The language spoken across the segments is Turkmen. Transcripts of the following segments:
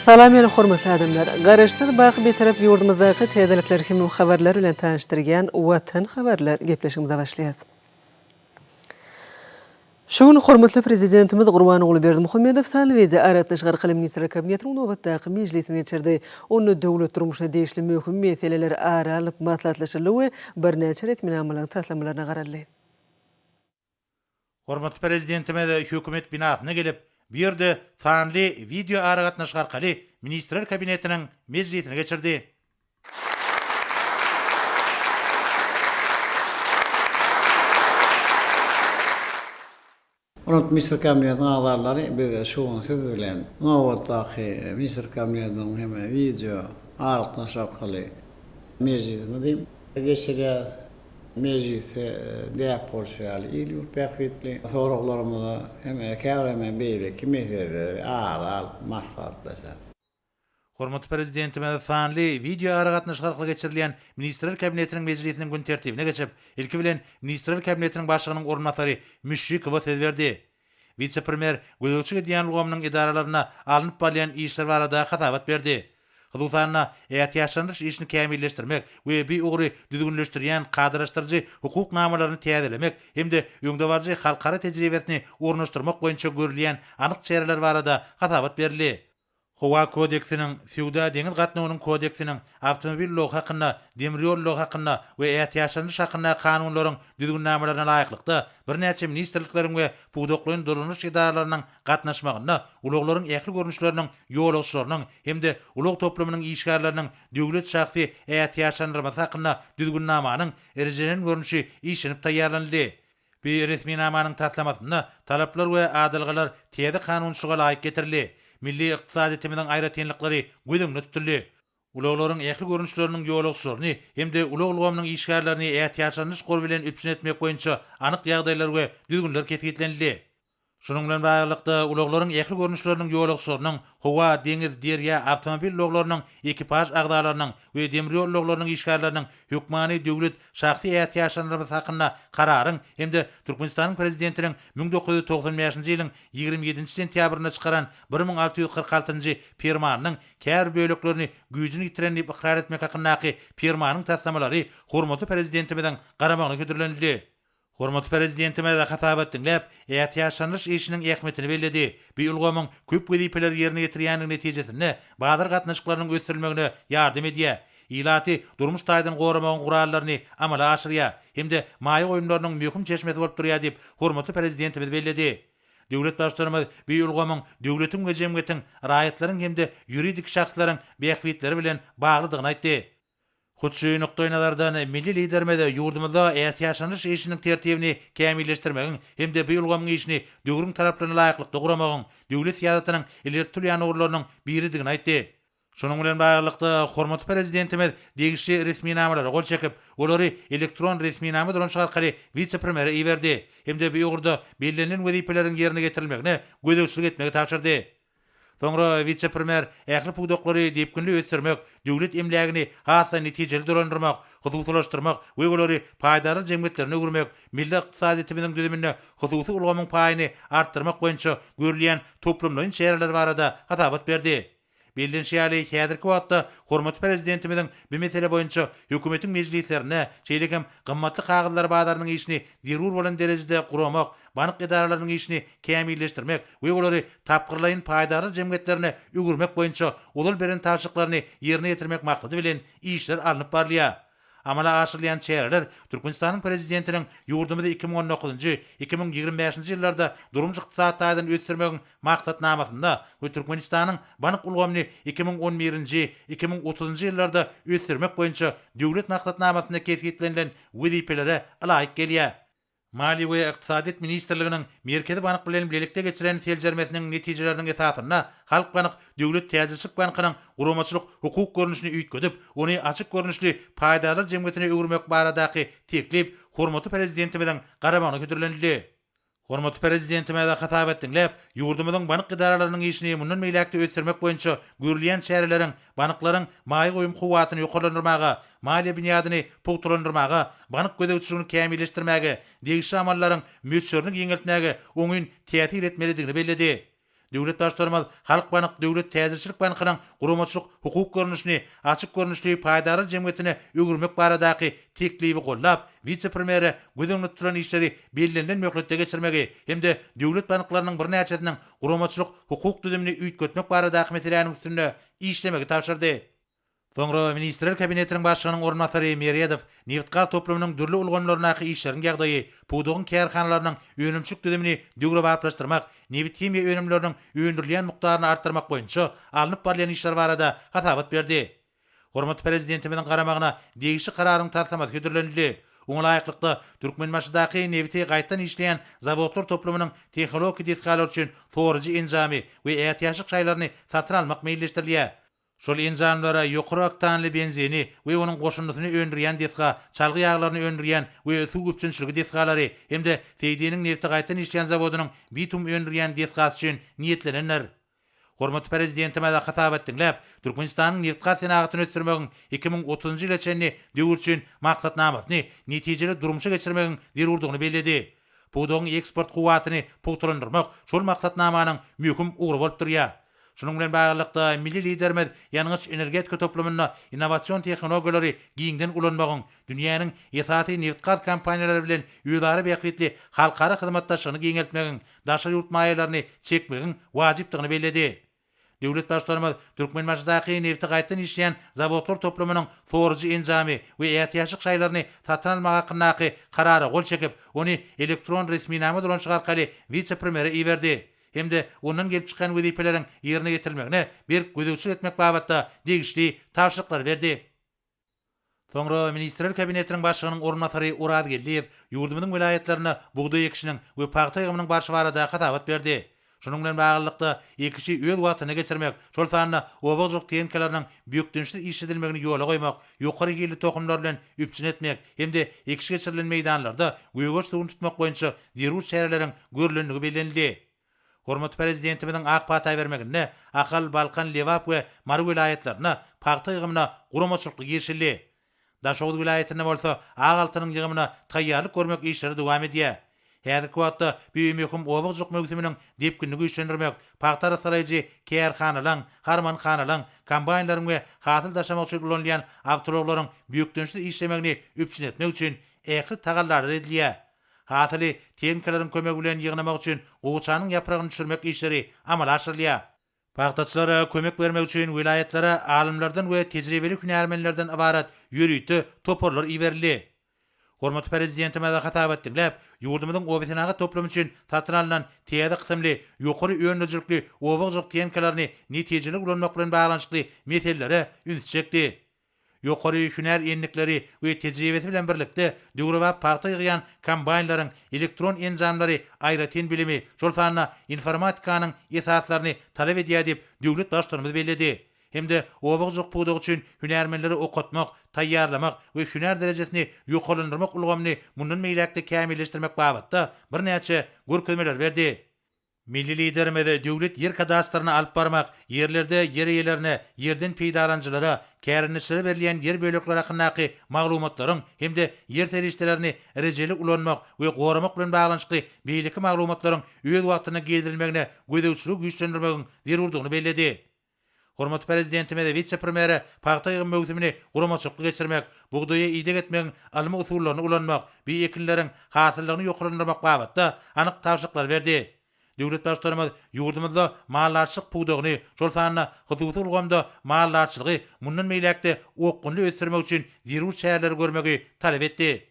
Salam meni hormatly adamlar! Garaşsyz baky Bitarap ýurdumyzdaky täzelikler hem habarlar bilen tanyşdyrýan Watan habarlar gepleşigimize başlaýas. Şu gün hormatly Prezidentimiz Gurbanguly Berdimuhamedow sanly wideo aragatnaşyk arkaly Ministrler Kabinetiniň nobatdaky mejlisini geçirdi. Onda döwlet durmuşyna degişli möhüm meseleler ara alnyp maslahatlaşyldy we birnäçe resminamalaryň taslamalaryna garaldy. Hormatly Prezidentimiz Hökümet binasyna gelip, bu ýerde sanly wideo aragatnaşyk arkaly Ministrler Kabinetiniň mejlisini geçirdi. Hormatly Ministrler Kabinetiniň agzalary, biz şu gün siz bilen nobatdaky Ministrler Kabinetiniň hem wideo aragatnaşyk arkaly mejlisimizi geçirýäris. Mejlisde däp bolşy ýaly il-ýurt bähbitli soraglarymyza hem käbir hem beýleki meseleleri ara alyp maslahatlaşarys. Hormatly Prezidentimiz sanly wideoaragatnaşyk arkaly geçirilýän Ministrler Kabinetiniň mejlisiniň gün tertibine geçip, ilki bilen Ministrler Kabinetiniň Başlygynyň orunbasary Müşşikowa söz berdi. Wise-premýer gözegçilik edýän ulgamynyň edaralarynda alnyp barylýan işler barada hasabat berdi. Hususan-da, ätiýaçlandyryş işini kämilleşdirmek we bu ugry düzgünleşdirýän kadalaşdyryjy hukuk namalaryny täzelemek hem-de öňdebaryjy halkara tejribesini ornaşdyrmak boýunça görülýän anyk çäreler barada hasabat berildi. Howa kodeksiniň, Söwda-deňiz gatnawynyň kodeksiniň, Awtomobil ulagy hakynda, Demir ýol ulagy hakynda we Ätiýaçlandyryş hakynda kanunlaryň düzgünnamalaryna laýyklykda, birnäçe ministrlikleriň we pudaklaýyn dolanyş edaralarynyň gatnaşmagynda ulaglaryň ähli görnüşleriniň ýolagçylarynyň hem-de ulag toplumynyň işgärleriniň döwlet şahsy ätiýaçlandyrmasy hakynda düzgünnamanyň rejelenen görnüşi işlenip taýýarlanyldy. Bu resminamanyň taslamasynda talaplar we adalgalar täze kanunçylyga laýyk getirildi. Milli ykdysadyýetimiziň aýratynlyklary göz öňünde tutuldy. Ulaglaryň ähli görnüşleriniň ýolagçylaryny hem-de ulag ulgamynyň işgärlerini ätiýaçlandyryş gory bilen üpjün etmek boýunça anyk ýagdaýlar we düzgünler kesgitlenildi. Şunuň bilen baglylykda, ulaglaryň ähli görnüşleriniň ýolagçylarynyň, howa, deňiz, derýa, awtomobil ulaglarynyň ekipaž agzalarynyň we demir ýol ulaglarynyň işgärleriniň hökmany döwlet şahsy ätiýaçlandyrmasy hakynda Kararyň hem-de Türkmenistanyň Prezidentiniň 1995-nji ýylyň 27-nji sentýabrynda çykaran 1646-njy Permanynyň käbir böleklerini güýjüni ýitiren diýip ykrar etmek hakyndaky Permanyň taslamalary hormatly Prezidentimiziň garamagyna hödürlenildi. Hormatly Prezidentimiz hasabat diňläp, ätiýaçlandyryş işiniň ähmiýetini belledi. Bu ulgamyň köp wezipeleri ýerine ýetirýändigi netijesinde bazar gatnaşyklarynyň ösdürilmegine ýardam edýär, ilaty durmuş taýdan goramagyň gurallaryny amala aşyrýar hem-de maýa goýumlarynyň möhüm çeşmesi bolup durýar diýip, hormatly Prezidentimiz belledi. Döwlet Baştutanymyz bu ulgamyň döwletiň we jemgyýetiň, raýatlaryň hem-de ýuridik şahslaryň bähbitleri bilen baglydygyny aýtdy. Hut şu nukdaýnazardan, milli Liderimiz ýurdumyzda ätiýaçlandyryş işiniň tertibini kämilleşdirmegiň hem-de bu ulgamyň işini döwrüň talaplaryna laýyklykda guramagyň döwlet syýasatynyň ileri tutulýan ugurlarynyň biridigini aýtdy. Şunuň bilen baglylykda, hormatly Prezidentimiz degişli resminamalara gol çekip, olary elektron resminama dolanyşygy arkaly wise-premýere iberdi hem-de bu ugurda bellenilen wezipeleriň ýerine ýetirilmegine gözegçilik etmegi tabşyrdy. Soňra wise-premýer ähli pudaklary depginli ösdürmek, döwlet emlägini has-da netijeli dolandyrmak, hususylaşdyrmak we olary paýdarlar jemgyýetlerine öwürmek, milli ykdysadyýetimiziň düzüminde hususy ulgamyň paýyny artdyrmak boýunça görülýän toplumlaýyn çäreler barada hasabat berdi. Bellenişi ýaly, häzirki wagtda hormatly Prezidentimiziň bu mesele boýunça Hökümetiň mejlislerinde, şeýle hem gymmatly kagyzlar bazarynyň işini zerur bolan derejede guramak, bank edaralarynyň işini kämilleşdirmek we olary tapgyrlaýyn paýdarlar jemgyýetlerine öwürmek boýunça ozal beren tabşyryklaryny ýerine ýetirmek maksady bilen işler alnyp barylýar. Amala aşyrylýan çäreler Türkmenistanyň Prezidentiniň ýurdumyzy 2019-njy, 2025-nji ýyllarda durmuş-ykdysady taýdan ösdürmegiň Maksatnamasynda we Türkmenistanyň bank ulgamyny 2011-nji, 2030-njy ýyllarda ösdürmek boýunça Döwlet maksatnamasynda kesgitlenilen wezipelere ylaýyk gelýär. Maliýe we ykdysadyýet ministrliginiň Merkezi bank bilen bilelikde geçiren seljermesiniň netijeleriniň esasynda Halkbank döwlet täjirçilik bankynyň guramaçylyk-hukuk görnüşini üýtgedip, ony açyk görnüşli paýdarlar jemgyýetine öwürmek baradaky teklip hormatly Prezidentimiziň garamagyna hödürlenildi. Hormatly Prezidentimiz hasabat diňläp, ýurdumyzyň bank edaralarynyň işini mundan beýläk-de ösdürmek boýunça görülýän çäreleriň banklaryň maýa goýum kuwwatyny ýokarlandyrmaga, maliýe binýadyny pugtalandyrmaga, bank gözegçiligini kämilleşdirmäge, degişli amallaryň möçberini giňeltmäge oňyn täsir etmelidigini belledi. Döwlet Baştutanymyz Halkbank döwlet täjirçilik bankynyň guramaçylyk-hukuk görnüşini açyk görnüşli paýdarlar jemgyýetine öwürmek baradaky teklibi goldap, wise-premýere göz öňünde tutulan işleri bellenilen möhletde geçirmegi hem-de döwlet banklarynyň birnäçesiniň guramaçylyk-hukuk düzümini üýtgetmek baradaky meseläniň üstünde işlemegi tabşyrdy. Soňra Ministrler Kabinetiniň Başlygynyň orunbasary Meredow nebitgaz toplumynyň dürli ulgamlaryndaky işleriň ýagdaýy, pudagyň kärhanalarynyň önümçilik düzümini döwrebaplaşdyrmak, nebithimiýa önümleriniň öndürilýän mukdaryny artdyrmak boýunça alnyp barylýan işler barada hasabat berdi. Hormatly Prezidentimiziň garamagyna degişli Kararyň taslamasy hödürlenildi. Oňa laýyklykda, Türkmenbaşydaky nebiti gaýtadan işleýän zawodlar toplumynyň tehnologiki desgalary üçin sorujy enjamy we ätiýaçlyk şaýlaryny satyn almak meýilleşdirilýär. Şol enjamlara ýokary oktanly benzini we onuň goşundysyny öndürýän desga, çalgy ýaglaryny öndürýän we suw üpjünçiligi desgalary hem-de Seýdiniň nebti gaýtadan işleýän zawodynyň bitum öndürýän desgasy üçin niýetlenendir. Hormatly Prezidentimiz hasabat diňläp, Türkmenistanyň nebitgaz senagatyny ösdürmegiň 2030-njy ýyla çenli döwür üçin maksatnamasyny netijeli durmuşa geçirmegiň zerurdygyny belledi. Pudagyň eksport kuwwatyny pugtalandyrmak şol maksatnamanyň möhüm ugry bolup durýar. Şunuň bilen baglylykda, milli Liderimiz ýangyç-energetika toplumynda innowasion tehnologiýalary giňden ulanmagyň, dünýäniň esasy nebitgaz kompaniýalary bilen özara bähbitli halkara hyzmatdaşlygyny giňeltmegiň, daşary ýurt maýalaryny çekmegiň wajypdygyny belledi. Döwlet Baştutanymyz Türkmenbaşydaky nebiti gaýtadan işleýän zawodlar toplumynyň sorujy enjamy we ätiýaçlyk şaýlaryny satyn almak hakyndaky Karara gol çekip, ony elektron resminama dolanyşygy arkaly wise-premýere iberdi. hem-de ondan gelip çykýan wezipeleriň ýerine ýetirilmegine berk gözegçilik etmek babatda degişli tabşyryklary berdi. Soňra Ministrler Kabinetiniň Başlygynyň orunbasary Oraz Geldiýew ýurdumyzyň welaýatlarynda bugdaý ekişiniň we pagta ýygymynyň barşy barada hasabat berdi. Şunuň bilen baglylykda, ekişi öz wagtynda geçirmek, şol sanda oba hojalyk tehnikalarynyň bökdençsiz işledilmegini ýola goýmak, ýokary hilli tohumlar bilen üpjün etmek hem-de ekiş geçirilen meýdanlarda gögeriş suwuny tutmak boýunça zerur çäreleriň görlendigi bellenildi. Hormatly Prezidentimiziň ak pata bermeginde Ahal, Balkan, Lebap we Mary welaýatlarynda pagta ýygymyna guramaçylykly girişildi. Daşoguz welaýatynda bolsa ak altynyň ýygymyna taýýarlyk görmek işleri dowam edýär. Häzirki wagtda bu möhüm oba hojalyk möwsüminiň depginini güýçlendirmek, pagta arassalaýjy kärhanalaryň, harmanhanalaryň, kombaýnlaryň we hasyl daşamak üçin ulanylýan awtoulaglaryň bökdençsiz işlemegini üpjün etmek üçin ähli tagallalar edilýär. Hasyly tehnikalaryň kömegi bilen ýygnamak üçin gowaçanyň ýapragyny düşürmek işleri amala aşyrylýar. Pagtaçylara kömek bermek üçin welaýatlara alymlardan we tejribeli hünärmenlerden ybarat ýörite toparlar iberildi. Hormatly Prezidentimiz hasabat diňläp, ýurdumyzyň obasenagat toplumy üçin satyn alnan täze kysymly, ýokary öndürijilikli oba hojalyk tehnikalaryny netijeli ulanmak bilen baglanyşykly meselelere ünsi çekdi. Ýokary hünär endikleri we tejribesi bilen birlikde döwrebap pagta ýygýan kombaýnlaryň elektron enjamlary aýratyn bilimi, şol sanda informatikanyň esaslaryny talap edýär diýip, döwlet Baştutanymyz belledi. Hem-de oba hojalyk pudagy üçin hünärmenleri okatmak, taýýarlamak we hünär derejesini ýokarlandyrmak ulgamyny mundan beýläk-de kämilleşdirmek babatda birnäçe görkezmeleri berdi. Milli Liderimiz döwlet ýer kadastryny alyp barmak, ýerlerde ýer eýelerine, ýerden peýdalanyjylara, kärendeçilere berilýän ýer bölekleri hakyndaky maglumatlaryň hem-de ýer serişdelerini rejeli ulanmak we goramak bilen baglanyşykly beýleki maglumatlaryň öz wagtynda girizilmegine gözegçiligi güýçlendirmegiň zerurdygyny belledi. Hormatly Prezidentimiz wise-premýere pagta ýygym möwsümini guramaçylykly geçirmek, bugdaýa ideg etmegiň ylmy usullaryny ulanmak, bi ekinleriň hasyllygyny ýokarlandyrmak babatda anyk tabşyryklary berdi. Döwlet Baştutanymyz ýurdumyzda maldarçylyk pudagyny, şol sanda hususy ulgamda maldarçylygy mundan beýläk-de okgunly ösdürmek üçin zerur çäreleri görmegi talap etdi.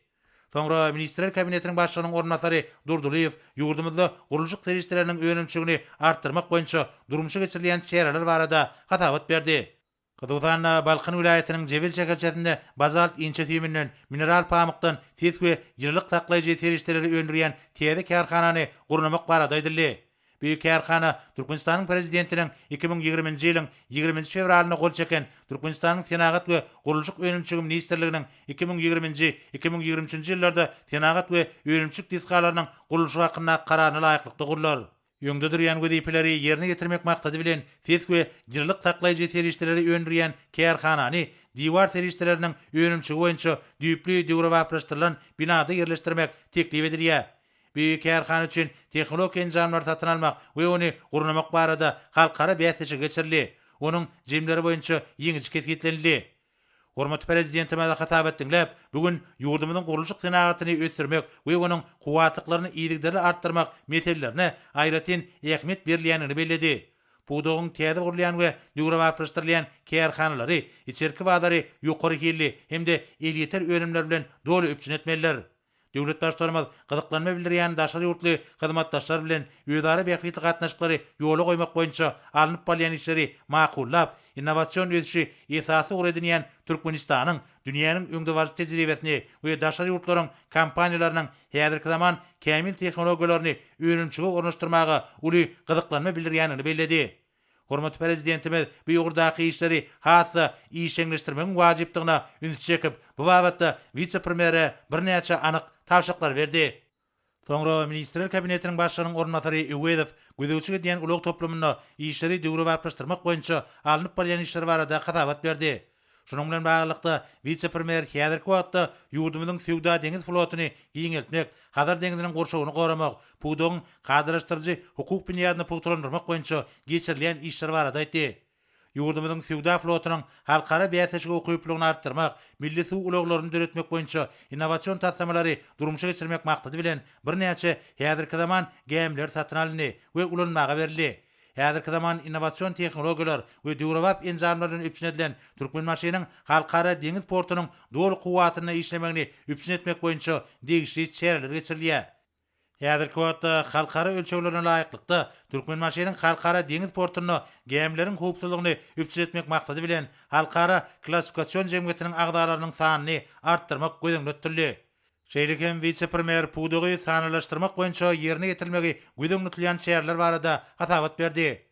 Soňra Ministrler Kabinetiniň Başlygynyň orunbasary Durdylyýew ýurdumyzda gurluşyk serişdeleriniň önümçiligini artdyrmak boýunça durmuşa geçirilýän çäreler barada hasabat berdi. Hususan-da, Balkan welaýatynyň Jebel şäherçesinde bazalt inçe süýüminden, mineral pamykdan ses we ýylylyk saklaýjy serişdeleri öndürýän täze kärhanany gurnamak barada aýdyldy. Bu kärhana Türkmenistanyň Prezidentiniň 2020-nji ýylyň ýigriminji fewralynda gol çeken Türkmenistanyň Senagat we gurluşyk önümçiligi ministrliginiň 2020-nji, 2023-nji ýyllarda senagat we önümçilik desgalarynyň gurluşygy hakynda Kararyna laýyklykda gurlar. Öňde durýan wezipeleri ýerine ýetirmek maksady bilen ses we ýylylyk saklaýjy serişdeleri öndürýän kärhanany diwar serişdeleriniň önümçiligi boýunça düýpli döwrebaplaşdyrylan binada ýerleşdirmek teklip edilýär. Bu kärhana üçin tehnologik enjamlary satyn almak we ony gurnamak barada halkara bäsleşigi geçirildi. Onuň jemleri boýunça ýeňiji kesgitlenildi. Hormatly Prezidentimiz hasabat diňläp, bu gün ýurdumyzyň gurluşyk senagatyny ösdürmek we onuň kuwwatlyklaryny yzygiderli artdyrmak meselelerine aýratyn ähmiýet berilýändigini belledi. Pudagyň täze gurulýan we döwrebaplaşdyrylýan kärhanalary içerki bazary ýokary hilli hem-de elýeter önümler bilen doly üpjün etmelidir. Döwlet Baştutanymyz gyzyklanma bildirýän daşary ýurtly hyzmatdaşlar bilen özara bähbitli gatnaşyklary ýola goýmak boýunça alnyp barylýan işleri makullap, innowasion ösüşi esasy ugur edinýän Türkmenistanyň dünýäniň öňdebaryjy tejribesini we daşary ýurtlaryň kompaniýalarynyň häzirki zaman kämil tehnologiýalaryny önümçilige ornaşdyrmaga uly gyzyklanma bildirýändigini belledi. Hormatly Prezidentimiz bu ugurdaky işleri has-da işjeňleşdirmegiň wajypdygyna ünsi çekip, bu babatda wise-premýere birnäçe anyk tabşyryklary berdi. Soňra Ministrler Kabinetiniň Başlygynyň orunbasary Öwezow gözegçilik edýän ulag toplumynda işleri döwrebaplaşdyrmak boýunça alnyp barylýan işler barada hasabat berdi. Şunuň bilen baglylykda, wise-premýer häzirki wagtda ýurdumyzyň söwda-deňiz flotuny giňeltmek, Hazar deňziniň gurşawyny goramak, pudagyň kadalaşdyryjy hukuk binýadyny pugtalandyrmak boýunça geçirilýän işler barada aýtdy. Ýurdumyzyň söwda flotunyň halkara bäsleşige ukyplylygyny artdyrmak, milli suw ulaglaryny döretmek boýunça innowasion taslamalary durmuşa geçirmek maksady bilen birnäçe häzirki zaman gämileri satyn alyndy we ulanmaga berildi. Häzirki zaman innowasion tehnologiýalar we döwrebap enjamlar bilen üpjün edilen Türkmenbaşynyň Halkara deňiz portunyň doly kuwwatynda işlemegini üpjün etmek boýunça degişli çäreler geçirilýär. Häzirki wagtda halkara ölçeglerine laýyklykda, Türkmenbaşynyň Halkara deňiz portunda gämileriň howpsuzlygyny üpjün etmek maksady bilen, Halkara klassifikasion jemgyýetiniň agzalarynyň sanyny artdyrmak göz öňünde tutuldy. Şeýle hem wise-premýer pudagy sanlylaşdyrmak boýunça ýerine ýetirilmegi göz öňünde tutulýan çäreler barada hasabat berdi.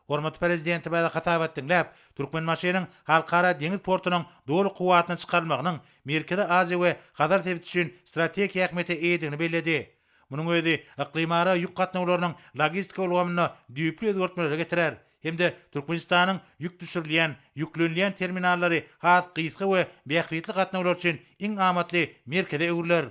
Hormatly Prezidentimiz hasabat diňläp, Türkmenbaşynyň Halkara deňiz portunyň doly kuwwatyna çykarylmagynyň Merkezi Aziýa we Hazar sebiti üçin strategik ähmiýete eýedigini belledi. Munuň özi yklymara ýük gatnawlarynyň logistika ulgamynda düýpli özgertmelere getirer hem-de Türkmenistanyň ýük düşürilýän, ýüklenilýän terminallary has gysga we bähbitli gatnawlar üçin iň amatly merkeze öwrüler.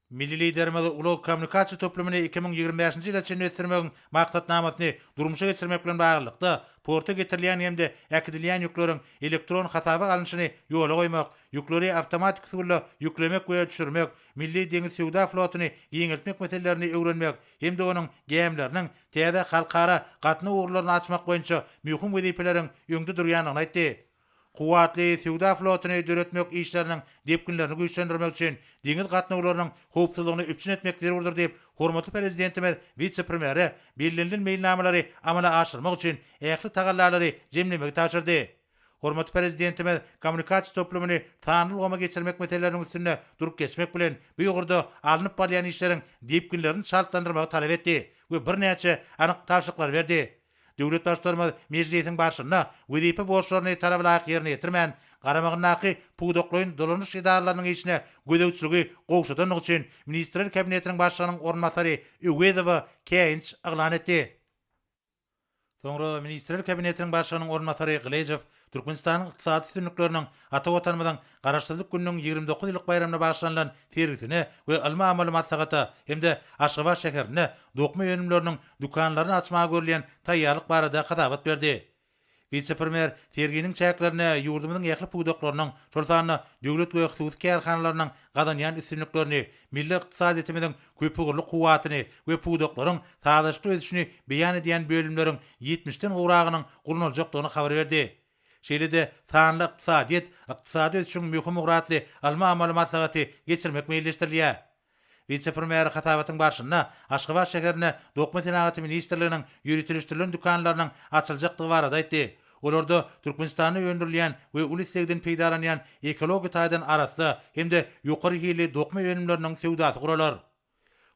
Milli Liderimiz ulag-kommunikasiýa toplumyny 2025-nji ýyla çenli ösdürmegiň maksatnamasyny durmuşa geçirmek bilen baglylykda, porta getirilýän hem-de äkidilýän ýükleriň elektron hasaba alnyşyny ýola goýmak, ýükleri awtomatik usulda ýüklemek we düşürmek, milli deňiz söwda flotuny giňeltmek meselelerini öwrenmek hem-de onuň gämileriniň täze halkara gatnaw ugurlaryny açmak boýunça möhüm wezipeleriň öňde durýandygyny aýtdy. Kuwwatly söwda flotuny döretmek işleriniň depginlerini güýçlendirmek üçin deňiz gatnawlarynyň howpsuzlygyny üpjün etmek zerurdyr diýip, hormatly Prezidentimiz wise-premýere bellenilen meýilnamalary amala aşyrmak üçin ähli tagallalary jemlemegi tabşyrdy. Hormatly Prezidentimiz kommunikasiýa toplumyny sanly ulgama geçirmek meseleleriniň üstünde durup geçmek bilen, bu ugurda alnyp barylýan işleriň depginlerini çaltlandyrmagy talap etdi we birnäçe anyk tabşyryklary berdi. Döwlet Baştutanymyz mejlisiň barşynda wezipe borçlaryny talabalaýyk ýerine ýetirmän, garamagyndaky pudaklaýyn dolanyş edaralarynyň işine gözegçiligi gowşadandygy üçin Ministrler Kabinetiniň Başlygynyň orunbasary Öwezowa käýinç yglan etdi. Soňra Ministrler Kabinetiniň Başlygynyň orunbasary Gylyjow Türkmenistanyň ykdysady üstünlikleriniň ata Watanymyzyň Garaşsyzlyk gününiň 29 ýyllyk baýramyna bagyşlanylan sergisine we ylmy-amaly maslahata hem-de Aşgabat şäherinde dokma önümleriniň dükanlaryny açmaga görülýän taýýarlyk barada hasabat berdi. Wise-premýer serginiň çäklerinde ýurdumyzyň ähli pudaklarynyň, şol sanda döwlet we hususy kärhanalarynyň gazanýan üstünliklerini, milli ykdysadyýetimiziň köpugurly kuwwatyny we pudaklaryň sazlaşykly ösüşini beýan edýän bölümleriň ýetmişden gowragynyň gurnaljakdygyny habar berdi. Şeýle-de Sanly ykdysadyýet, ykdysady ösüşiň möhüm ugry atly ylmy-amaly maslahaty geçirmek meýilleşdirilýär. Wise-premýer hasabatyň barşynda Aşgabat şäherinde Dokma senagaty ministrliginiň ýöriteleşdirilen dükanlarynyň açyljakdygy barada aýtdy. Olarda Türkmenistanda öndürilýän we uly islegden peýdalanýan ekologiýa taýdan arassa hem-de ýokary hilli dokma önümleriniň söwdasy guralar.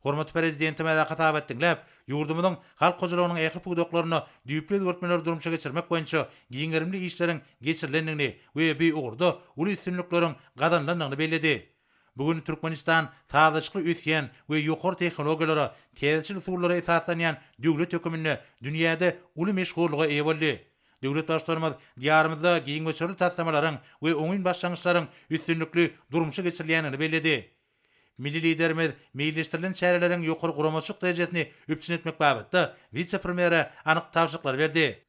Hormatly Prezidentimiz hasabat diňläp, ýurdumyzyň halk hojalygynyň ähli pudaklarynda düýpli özgertmeleri durmuşa geçirmek boýunça giň gerimli işleriň geçirilendigini we bu ugurda uly üstünlikleriň gazanylandygyny belledi. Bu gün Türkmenistan sazlaşykly ösýän we ýokary tehnologiýalara, täzeçil usullara esaslanýan döwlet höküminde dünýäde uly meşhurlyga eýe boldy. Döwlet Baştutanymyz Diýarymyzda giň möçberli taslamalaryň we oňyn başlangyçlaryň üstünlikli durmuşa geçirilýändigini belledi. Milli Liderimiz meýilleşdirilen çäreleriň ýokary guramaçylyk derejesini üpjün etmek babatda wise-premýere anyk tabşyryklary berdi.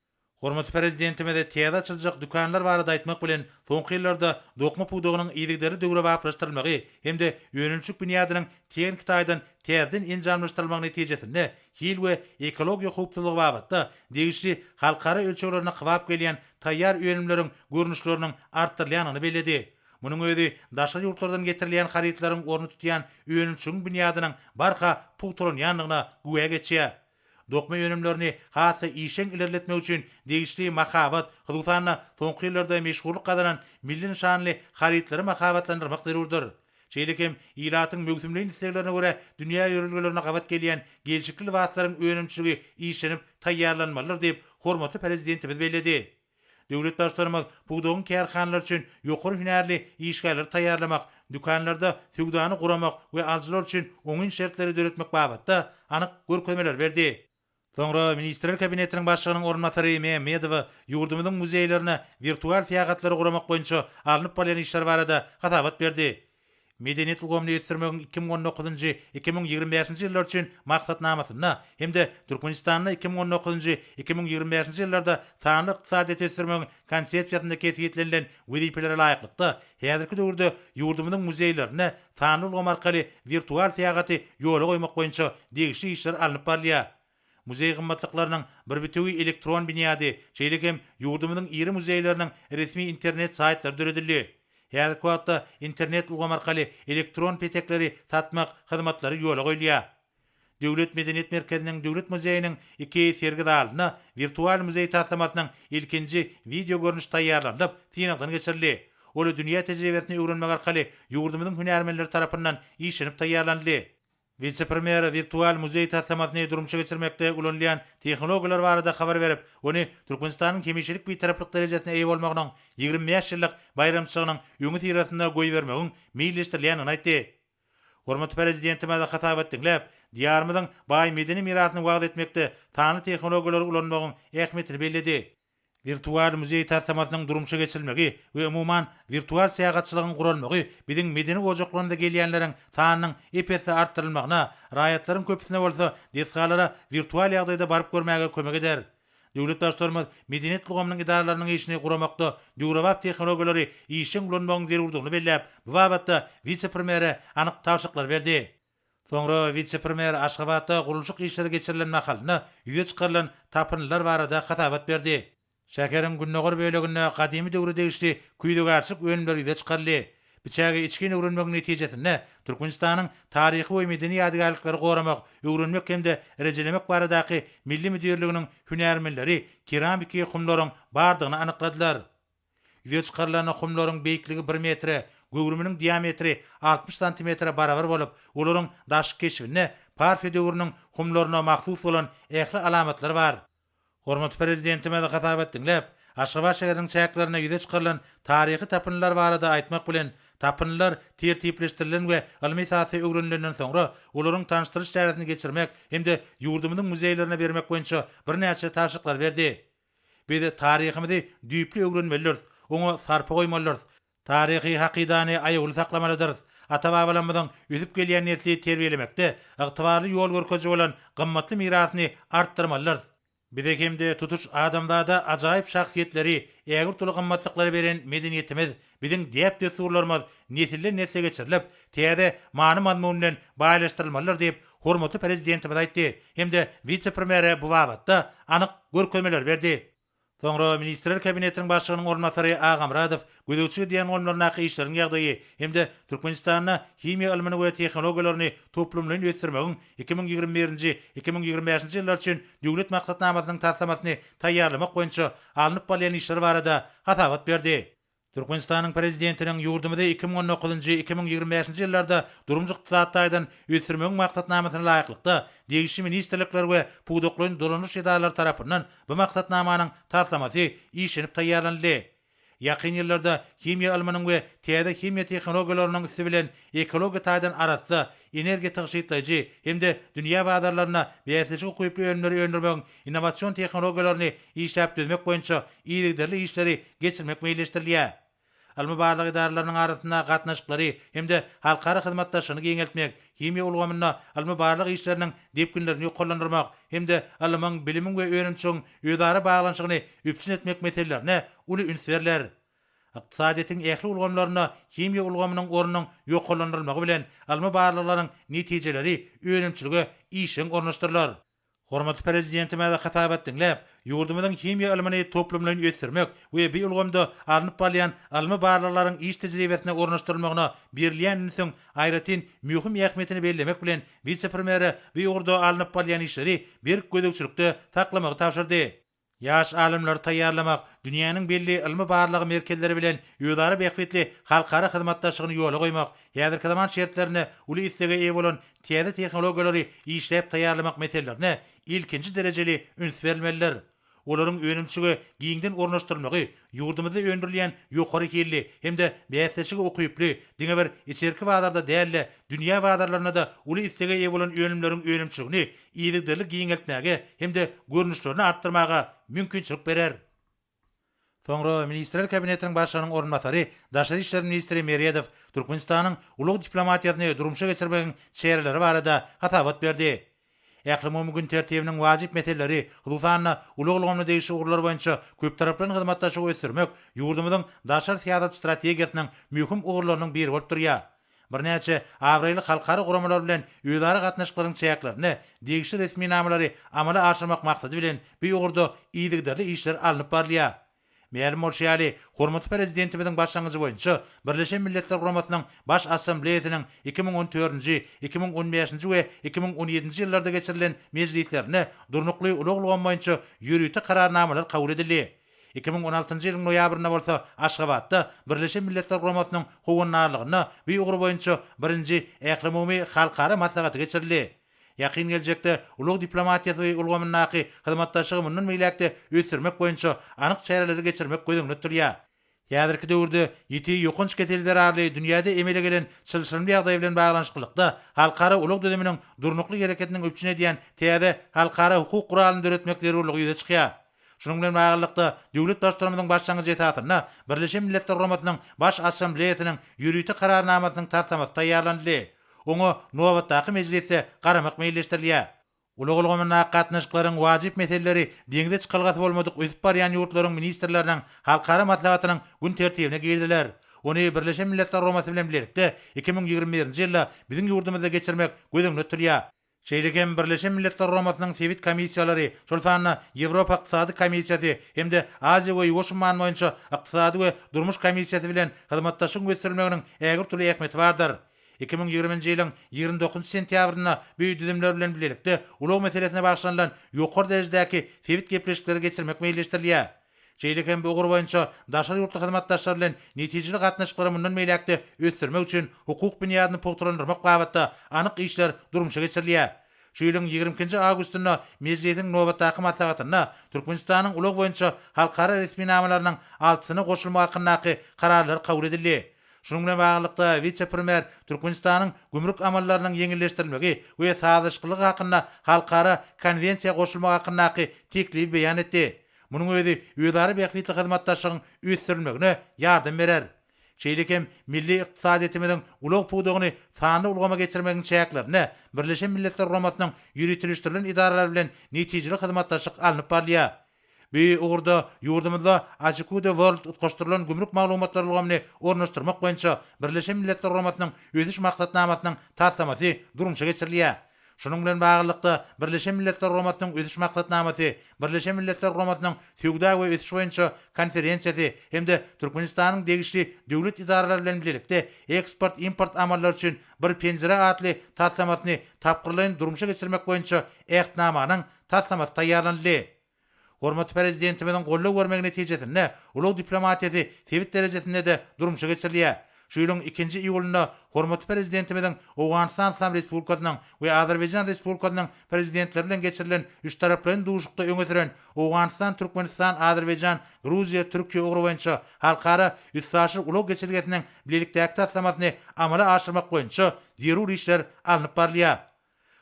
Hormatly Prezidentimiz täze açyljak dükanlar barada aýtmak bilen, soňky ýyllarda dokma pudagynyň yzygiderli döwrebaplaşdyrylmagy hem-de önümçilik binýadynyň tehniki taýdan täzeden enjamlaşdyrylmagy netijesinde hil we ekologiýa howpsuzlygy babatda degişli halkara ölçeglerine kybap gelýän taýýar önümleriň görnüşleriniň artdyrylýandygyny belledi. Munuň özi daşary ýurtlardan getirilýän harytlaryň ornuny tutýan önümçiligiň binýadynyň barha pugtalanýandygyna güwä geçýär. Dokma önümlerini has-da işjeň ilerletmek üçin degişli mahabat, hususan-da, soňky ýyllarda meşhurlyk gazanan milli nyşanly harytlary mahabatlandyrmak zerurdyr. Şeýle hem ilatyň möwsümleýin isleglerine görä dünýä ýörelgelerine gabat gelýän gelşikli lybaslaryň önümçiligi işlenip taýýarlanmalydyr diýip, hormatly Prezidentimiz belledi. Döwlet Baştutanymyz pudagyň kärhanalary üçin ýokary hünärli işgärleri taýýarlamak, dükanlarda söwdany guramak we alyjylar üçin oňyn şertleri döretmek babatda anyk görkezmeleri berdi. Soňra Ministrler Kabinetiniň Başlygynyň orunbasary Mämmedowa ýurdumyzyň muzeýlerine wirtual syýahatlary guramak boýunça alnyp barylýan işler barada hasabat berdi. Medeniýet ulgamyny ösdürmegiň 2019-njy, 2025-nji ýyllar üçin Maksatnamasynda hem-de Türkmenistanda 2019-njy, 2025-nji ýyllarda sanly ykdysadyýeti ösdürmegiň Konsepsiýasynda kesgitlenilen wezipelere laýyklykda, häzirki döwürde ýurdumyzyň muzeýlerinde sanly ulgam arkaly wirtual syýahaty ýola goýmak boýunça degişli işler alnyp barylýar. Muzeý gymmatlyklarynyň bir bitewi elektron binýady, şeýle hem ýurdumyzyň iri muzeýleriniň resmi internet saýtlary döredildi. Häzirki wagtda internet ulgamy arkaly elektron petekleri satmak hyzmatlary ýola goýulýar. Döwlet medeniýet merkeziniň Döwlet muzeýiniň iki sergi zalynda wirtual muzeý taslamasynyň ilkinji wideogörnüşi taýýarlanylyp, synagdan geçirildi. Ol dünýä tejribesini öwrenmek arkaly ýurdumyzyň hünärmenleri tarapyndan işlenip taýýarlanyldy. Wise-premýer wirtual muzeý taslamasyny durmuşa geçirmekde ulanylýan tehnologiýalar barada habar berip, ony Türkmenistanyň hemişelik Bitaraplyk derejesine eýe bolmagynyň 25 ýyllyk baýramçylygynyň öňüsyrasynda goýbermegiň meýilleşdirilýändigini aýtdy. Hormatly Prezidentimiz hasabat diňläp, Diýarymyzyň baý medeni mirasyny wagyz etmekde sanly tehnologiýalary ulanmagyň ähmiýetini belledi. Wirtual muzeý taslamasynyň durmuşa geçirilmegi we umuman, wirtual syýahatçylygyň guralmagy biziň medeni ojaklarymyza gelýänleriň sanynyň ep-esli artdyrylmagyna, raýatlaryň köpüsine bolsa desgalara wirtual ýagdaýda baryp görmäge kömek eder. Döwlet Baştutanymyz medeniýet ulgamynyň edaralarynyň işini guramakda döwrebap tehnologiýalary işjeň ulanmagyň zerurdygyny belläp, bu babatda wise-premýere anyk tabşyryklary berdi. Soňra wise-premýer Aşgabatda gurluşyk işleri geçirilen mahalynda ýüze çykarylan tapyndylar barada hasabat berdi. Şäheriň gündogar böleginde gadymy döwre degişli küýzegärçilik önümleri ýüze çykaryldy. Bu çägi içgin öwrenmegiň netijesinde Türkmenistanyň Taryhy we medeni ýadygärlikleri goramak, öwrenmek hem-de rejelemek baradaky milli müdirliginiň hünärmenleri keramiki humlaryň bardygyny anykladylar. Ýüze çykarylan humlaryň beýikligi bir metre, göwrüminiň diametri 60 santimetre barabar bolup, olaryň daşky keşbinde Parfiýa döwrüniň humlaryna mahsus bolan ähli alamatlar bar. Hormatly Prezidentimiz hasabat diňläp, Aşgabat şäheriniň çäklerinde ýüze çykarylan taryhy tapyndylar barada aýtmak bilen, tapyndylar tertipleşdirilen we ylmy esasda öwrenilenden soňra, olaryň tanyşdyryş çäresini geçirmek hem-de ýurdumyzyň muzeýlerine bermek boýunça birnäçe tabşyryklary berdi. Biz taryhymyzy düýpli öwrenmelidiris, oňa sarpa goýmalydyrys. Taryhy hakydany aýawly saklamalydyrys. Ata-babalarymyzyň ösüp gelýän nesli terbiýelemekde ygtybarly ýol görkeziji bolan gymmatly mirasyny artdyrmalydyrys. Bize hem-de tutuş adamzada ajaýyp şahsyýetleri, ägirt uly gymmatlyklary beren medeniýetimiz, biziň däp-dessurlarymyz nesilden-nesle geçirilip, täze many-mazmun bilen baýlaşdyrylmalydyr diýip, hormatly Prezidentimiz aýtdy hem-de wise-premýere bu babatda anyk görkezmeleri berdi. Soňra Ministrler Kabinetiniň Başlygynyň orunbasary Agamyradow gözegçilik edýän ulgamlaryndaky işleriň ýagdaýy hem-de Türkmenistanda himiýa ylmyny we tehnologiýalaryny toplumlaýyn ösdürmegiň 2021-nji, 2025-nji ýyllar üçin Döwlet maksatnamasynyň taslamasyny taýýarlamak boýunça alnyp barylýan işler barada hasabat berdi. Türkmenistanyň Prezidentiniň ýurdumyzy 2019-njy, 2025-nji ýyllarda durmuş-ykdysady taýdan ösdürmegiň Maksatnamasyna laýyklykda, degişli ministrlikler we pudaklaýyn dolandyryş edaralary tarapyndan bu maksatnamanyň taslamasy işlenip taýýarlanyldy. Ýakyn ýyllarda himiýa ylmynyň we täze himiýa tehnologiýalarynyň üsti bilen ekologiýa taýdan arassa, energiýa tygşytlaýjy hem-de dünýä bazarlarynda bäsleşige ukyply önümleri öndürmegiň innowasion tehnologiýalaryny işläp düzmek boýunça yzygiderli işleri geçirmek meýilleşdirilýär. Ylmy-barlag edaralarynyň arasynda gatnaşyklary hem-de halkara hyzmatdaşlygyny giňeltmek, himiýa ulgamynda ylmy-barlag işleriniň depginlerini ýokarlandyrmak hem-de ylmyň, bilimiň we önümçiligiň özara baglanyşygyny üpjün etmek meselelerine uly üns berler. Ykdysadyýetiň ähli ulgamlarynda himiýa ulgamynyň ornunyň ýokarlandyrylmagy bilen ylmy-barlaglaryň netijeleri önümçilige işjeň ornaşdyrylar. Hormatly Prezidentimiz hasabat diňläp, ýurdumyzyň himiýa ylmyny toplumlaýyn ösdürmek we bu ulgamda alnyp barylýan ylmy barlaglaryň iş tejribesine ornaşdyrylmagyna berilýän ünsüň aýratyn möhüm ähmiýetini bellemek bilen, wise-premýere bu ugurda alnyp barylýan işleri berk gözegçilikde saklamagy tabşyrdy. Ýaş alymlary taýýarlamak, dünýäniň belli ylmy-barlag merkezleri bilen özara bähbitli halkara hyzmatdaşlygyny ýola goýmak, häzirki zaman şertlerinde uly islege eýe bolan täze tehnologiýalary işläp taýýarlamak meselelerine ilkinji derejeli üns berilmelidir. Olaryň önümçilige giňden ornaşdyrylmagy ýurdumyzda öndürilýän ýokary hilli hem-de bäsleşige ukyply, diňe bir içerki bazarda däl-de, dünýä bazarlarynda-da uly islege eýe bolan önümleriň önümçiligini yzygiderli giňeltmäge hem-de görnüşlerini artdyrmaga mümkinçilik berer. Soňra Ministrler Kabinetiniň Başlygynyň orunbasary, daşary işler ministri Meredow Türkmenistanyň ulag diplomatiýasyny durmuşa geçirmegiň çäreleri barada hasabat berdi. Ählumumy gün tertibiniň wajyp meseleleri, hususan-da, ulag ulgamyna degişli ugurlar boýunça köptaraplaýyn hyzmatdaşlygy ösdürmek ýurdumyzyň daşary syýasat strategiýasynyň möhüm ugurlarynyň biri bolup durýar. Birnäçe abraýly halkara guramalar bilen özara gatnaşyklaryň çäklerinde degişli resminamalary amala aşyrmak maksady bilen bu ugurda yzygiderli işler alnyp barylýar. Mälim bolşy ýaly, hormatly Prezidentimiziň başlangyjy boýunça Birleşen Milletler Guramasynyň Baş Assambleýasynyň 2014-nji, 2015-nji we 2017-nji ýyllarda geçirilen mejlislerinde durnukly ulag ulgamy boýunça ýörite Kararnamalar kabul edildi. 2016-njy ýylyň noýabrynda bolsa Aşgabatda Birleşen Milletler Guramasynyň howandarlygynda bu ugur boýunça birinji ählumumy halkara maslahaty geçirildi. Ýakyn geljekde ulag diplomatiýasy ulgamyndaky hyzmatdaşlygy mundan beýläk-de ösdürmek boýunça anyk çäreleri geçirmek göz öňünde tutulýar. Häzirki döwürde ýiti ýokanç keseli zerarly dünýäde emele gelen çylşyrymly ýagdaý bilen baglanyşyklylykda halkara ulag düzüminiň durnukly hereketiniň üpjün edýän täze halkara hukuk guralyny döretmek zerurlygy ýüze çykýar. Şunuň bilen baglylykda, döwlet Baştutanymyzyň başlangyjy esasynda Birleşen Milletler Guramasynyň Baş Assambleýasynyň ýörite Kararnamasynyň taslamasy taýýarlanyldy. Oňa nobatdaky mejlisde garamak meýilleşdirilýär. Ulag ulgamyndaky gatnaşyklaryň wajyp meseleleri deňze çykalgasy bolmadyk ösüp barýan ýurtlaryň ministrleriniň halkara maslahatynyň gün tertibine girdiler. Ony Birleşen Milletler Guramasy bilen bilelikde 2021-nji ýylda biziň ýurdumyzda geçirmek göz öňünde tutulýar. Şeýle hem Birleşen Milletler Guramasynyň sebit komissiýalary, şol sanda Ýewropa Ykdysady Komissiýasy hem-de Aziýa we Ýuwaş umman boýunça Ykdysady we Durmuş Komissiýasy bilen hyzmatdaşlygyň ösdürilmeginiň ägirt uly ähmiýeti bardyr. 2020-nji ýylyň 29 sentýabrynda bu düzümler bilen bilelikde ulag meselesine bagyşlanylan ýokary derejedäki sebit gepleşikleri geçirmek meýilleşdirilýär. Şeýle hem bu ugur boýunça daşary ýurtly hyzmatdaşlar bilen netijeli gatnaşyklary mundan beýläk-de ösdürmek üçin hukuk binýadyny pugtalandyrmak babatda anyk işler durmuşa geçirilýär. Şu ýylyň ýigrimi ikinji awgustynda Mejlisiň nobatdaky maslahatynda Türkmenistanyň ulag boýunça halkara resminamalarynyň altysyna goşulmagy hakyndaky Kararlar kabul edildi. Şunuň bilen baglylykda, wise-premýer Türkmenistanyň gümrük amallarynyň ýeňilleşdirilmegi we sazlaşyklylygy hakynda halkara Konwensiýa goşulmagy hakyndaky teklibi beýan etdi. Munuň özi özara bähbitli hyzmatdaşlygyň ösdürilmegine ýardam berer. Şeýle hem milli ykdysadyýetimiziň ulag pudagyny sanly ulgama geçirmegiň çäklerinde Birleşen Milletler Guramasynyň ýöriteleşdirilen edaralary bilen netijeli hyzmatdaşlyk alnyp barylýar. Bu ugurda ýurdumyzda Asycuda World utgaşdyrylan gümrük maglumatlar ulgamyny ornaşdyrmak boýunça Birleşen Milletler Guramasynyň Ösüş Maksatnamasynyň taslamasy durmuşa geçirilýär. Şunuň bilen baglylykda, Birleşen Milletler Guramasynyň Ösüş Maksatnamasy, Birleşen Milletler Guramasynyň Söwda we ösüş boýunça konferensiýasy hem-de Türkmenistanyň degişli döwlet edaralary bilen bilelikde Eksport-import amallary üçin bir penjire atly taslamasyny tapgyrlaýyn durmuşa geçirmek boýunça Ähtnamanyň taslamasy taýýarlanyldy. Hormatly Prezidentimiziň goldaw bermegi netijesinde ulag diplomatiýasy sebit derejesinde-de durmuşa geçirilýär. Şu ýylyň ikinji iýulynda hormatly Prezidentimiziň Owganystan Yslam Respublikasynyň we Azerbaýjan Respublikasynyň Prezidentleri bilen geçirilen üçtaraplaýyn duşuşykda öňe süren Owganystan, Türkmenistan, Azerbaýjan, Gruziýa, Türkiýe ugry boýunça halkara üstaşyr ulag geçelgesiniň bilelikdäki taslamasyny amala aşyrmak boýunça zerur işler alnyp barylýar.